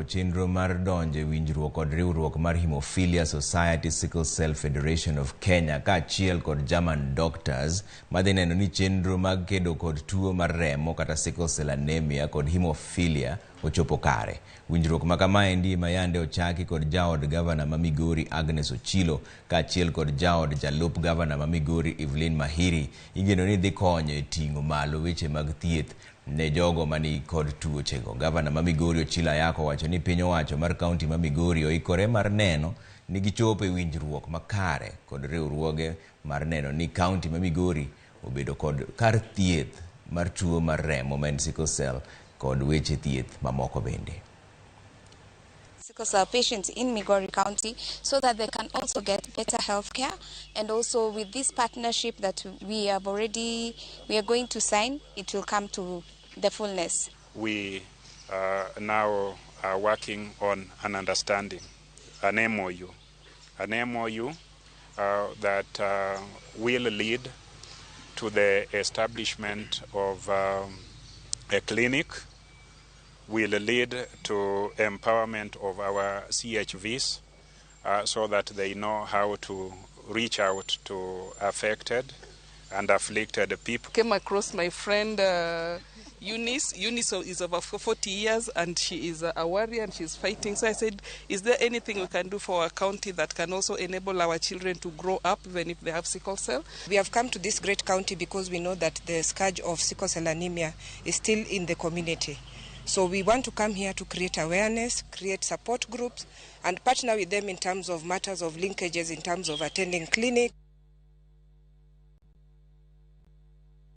chenro mar donjo e winjruok kod riwruok mar Hemophilia Society Sickle Cell Federation of Kenya kaachiel kod German Doctors madhi neno ni chenro mag kedo kod tuo mar remo kata sickle cell anemia kod hemophilia ochopo kare. Winjruok ma kamaendi ma yande ochaki kod jaod gavana ma Migori Agnes Ochilo kaachiel kod jaod jalup gavana ma Migori Evelyn Mahiri igeno ni dhi konyo e ting'o malo weche mag thieth ne jogo mani kod tuochego. Gavana ma Migori Ochilo Ayako owacho ni piny owacho mar kaunti ma Migori oikore mar neno ni gichopo e winjruok makare kod riwruoge mar neno ni kaunti ma Migori obedo kod kar thieth mar tuo mar remo ma en sickle cell kod weche thieth mamoko bende. Sickle cell patients in Migori County so that they can also get better health care. And also with this partnership that we have already, we are going to sign, it will come to the fullness. We now are working on an understanding, an MOU, an MOU that will lead to the establishment of a clinic, will lead to empowerment of our CHVs so that they know how to reach out to affected and afflicted people. Came across my friend Eunice. Eunice is over 40 years and she is a warrior and she's fighting. So I said, is there anything we can do for our county that can also enable our children to grow up even if they have sickle cell? We have come to this great county because we know that the scourge of sickle cell anemia is still in the community. So we want to come here to create awareness, create support groups, and partner with them in terms of matters of linkages, in terms of attending clinic.